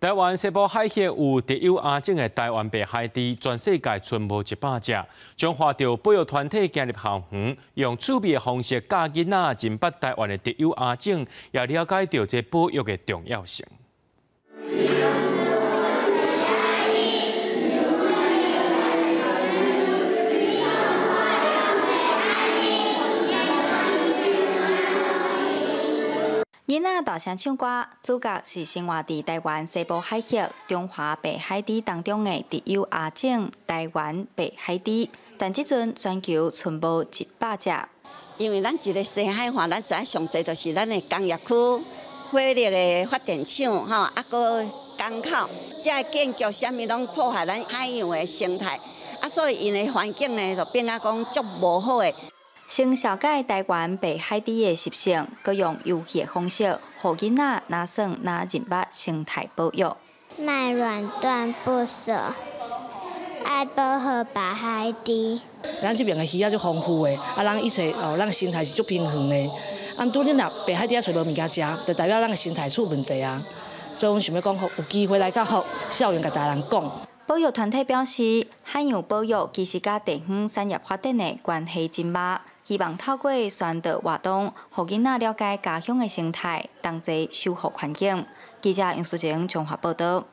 台灣西部海域有特有亞種的台灣白海豬，全世界賰無100隻。彰化著保育團體行入校園，用趣味的方式教囡仔認捌台灣的特有亞種，也了解著這保育的重要性。囡仔大聲唱歌，主角是生活佇台灣西部海域中華白海豬當中的特有亞種台灣白海豬，但這陣全球賰無100隻。因為咱一个西海岸，咱知影上濟就是咱的工業區、火力的發電廠，吼，啊，閣港口，這个建築啥物攏破壞咱海洋的生態，啊，所以𪜶的環境呢，就變啊講足無好的。先紹介台灣白海豬的習性，閣用遊戲的方式，予囡仔若耍若認捌生態保育。莫亂斷不捨，愛保護白海豬。咱這邊的魚仔足豐富的，啊，咱一切哦，咱生態是足平衡的。啊，拄恁若白海豬仔揣無物件食，就代表咱的生態出問題啊。所以，阮想欲講，有機會來到校園，共大人講。保育團體表示，海洋保育其實佮地方產業發展的關係真密，希望透過宣導活動，予囡仔了解家鄉的生態，同齊守護環境。記者楊淑晴綜合報導。